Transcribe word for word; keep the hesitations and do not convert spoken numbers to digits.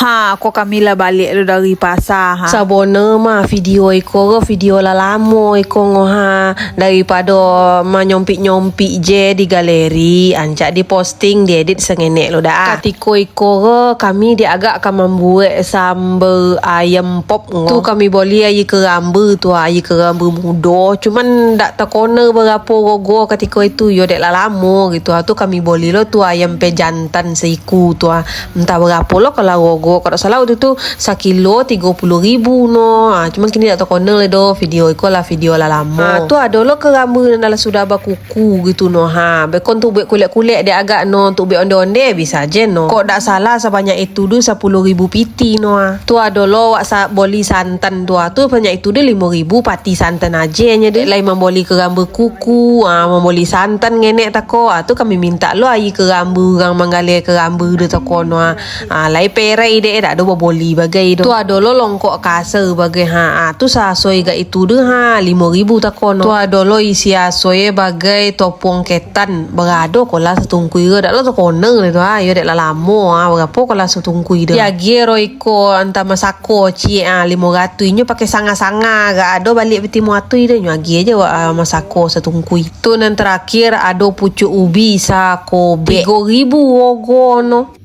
Ha, ko kami lah baliak lo dari pasa, ha. Sabona mah video iko ko video lah lamo iko ngo, ha. Daripado manyompik-nyompik je di galeri, ancak diposting, diedit sangenek lo dah. Katiko iko ko kami diagak ka mambuek samba ayam pop ngo. Tu kami boli aia karamba tu, aia karamba mudo. Cuman dak takona barapo rogo katiko itu, yo dek lah lamo gitu. Ha, tu kami boli lo tu ayam pejantan saiku tu, ha. Antah barapo lo kalau rogo, kalau dak salah waktu tu sakilo tigo puluah ribu no. Ha, cuman kini dak takona lai doh, video iko lah video lah lamo. Ha, tu ado lo karamba nan lah sudah bakuku gitu no. Ha, beko untuak buek kulek-kulek dek agak no, untuak buek onde-onde bisa je no. Kok dak salah sabanyak itu tu sapuluah ribu piti no. Ha. Tu ado lo wak sa-, boli santan tu. Ha, tu sabanyak itu tu limo ribu pati santan aje nyo dek. Lai mamboli karamba kuku, ha, mamboli santan ngenek tako. Ha, tu kami mintak lo aia karamba urang manggaleh karamba tu tako no. Ha. Ah, lai perai dek, dak ado baboli bagai tu. Tu ado lo longkok kasa bagai, ha. Ah, tu sasoi gak itu deh, ha, limo ribu tako no. Tu ado lo isi asoi bagai topuang ketan. Barado ko lah satungkui ko, dak lo takona lai tu, ha. Yo dek lah lamo, ha. Barapo ko lah satungkui tu? Diagiah ro iko antah masako ciek, ha, limo ratuih. Inyo pakai sanga-sanga, gak ado baliak piti muatui tu, inyo agiah je wak, ah, masako satungkui. Tu nan terakhir ado pucuak ubi sakobek. Tigo ribu rogo no.